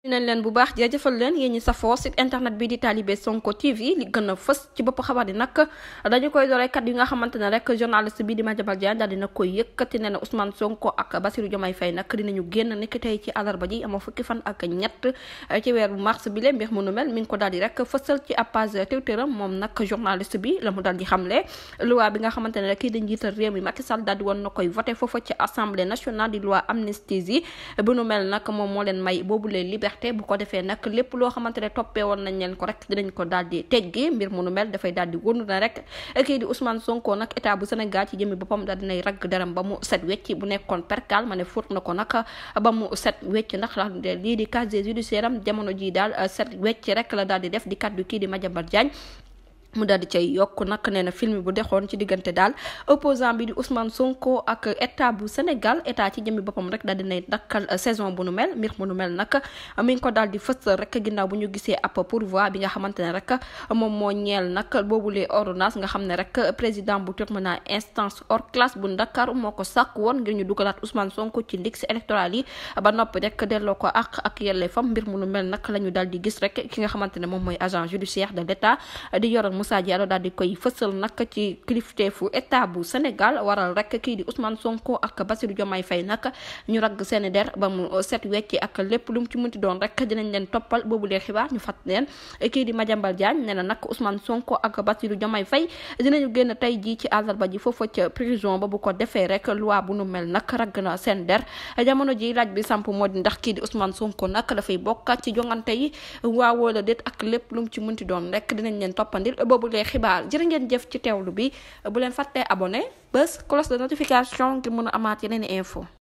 nañ leen bu baax jaajëfal leen yéen ñi safoo site internet bi di Talibé Sonko TV li gën a fës ci bopp xabaar yi nag dañu koy dooree kat yi nga xamante ne rek journaliste bi di Madiambal Diagne daal dina koy yëkkati ne na Ousmane Sonko ak Bassirou Diomaye Faye nag dinañu génn nekk tey ci àllarba ji amoo fukki fan ak ñett ci weeru mars bi le mbir mu nu mel mi ngi ko daal di rek fësal ci ab page Twitteram moom nag journaliste bi la mu daal di xamle loi bi nga xamante ne rek kii di njiital réew mi Macky Sall daal di woon na koy voté foofa ci assemblée nationale di loi amnistie bu nu mel nag moom moo leen may boobu lee liberté bu ko defee nag lépp loo xamante ne toppee woon nañ leen ko rek dinañ ko daal di teggi mbir mu nu mel dafay daal di wóndu na rek kii di Ousmane Sonko nag état bu Sénégal ci jëmmi boppam daal dinay ragg deram ba mu set wecc bu nekkoon perkal ma ne fóot na ko nag ba mu set wecc ndax lii di casier judiciaire am jamono ji daal set wecc rek la daal di def di kaddu kii di Madiambal Diagne mu daal di cay yokk nag nee na film bu dexoon ci diggante daal opposant bi di Ousmane Sonko ak état bu Sénégal état ci jëmmi boppam rek daal dinay dakkal saison bu nu mel mbir bu nu mel nag mi ngi ko daal di fësal rek ginnaaw bu ñu gisee ab pourvoi bi nga xamante ne rek moom moo ñeel nag boobulee ordonnance nga xam ne rek président bu tribunal instance hors classe bu Dakar moo ko sàkk woon ngir ñu dugalaat Ousmane Sonko ci liste électorale yi ba noppi rek delloo ko ak yelleefam mbir mu nu mel nag la ñu daal di gis rek ki nga xamante ne moom mooy agent judiciaire de l'état di yoroon Moussa Diallo daal di koy fësal nag ci kilifteefu état bu Sénégal waral rek kii di Ousmane Sonko ak Bassirou Diomaye Faye nag ñu ragg seeni der ba mu set wecc ak lépp lu mu ci munti doon rek dinañ leen toppal boobu lee xibaar ñu fàtt leen kii di Madiambal Diagne nee na nag Ousmane Sonko ak Bassirou Diomaye Faye dinañu génn tey jii ci àllarba ji foofa ca prison ba bu ko defee rek loi bu nu mel nag ragg na seen der jamono ji laaj bi samp moo di ndax kii di Ousmane Sonko nag dafay bokkaat ci jongante yi waaw wala déet ak lépp lu mu ci munti doon rek dinañ leen toppandil boobu lee xibaar jërë ngeen jëf ci teewlu bi bu leen fàttee abonné bés cloche de notification ngir mën a amaat yeneen info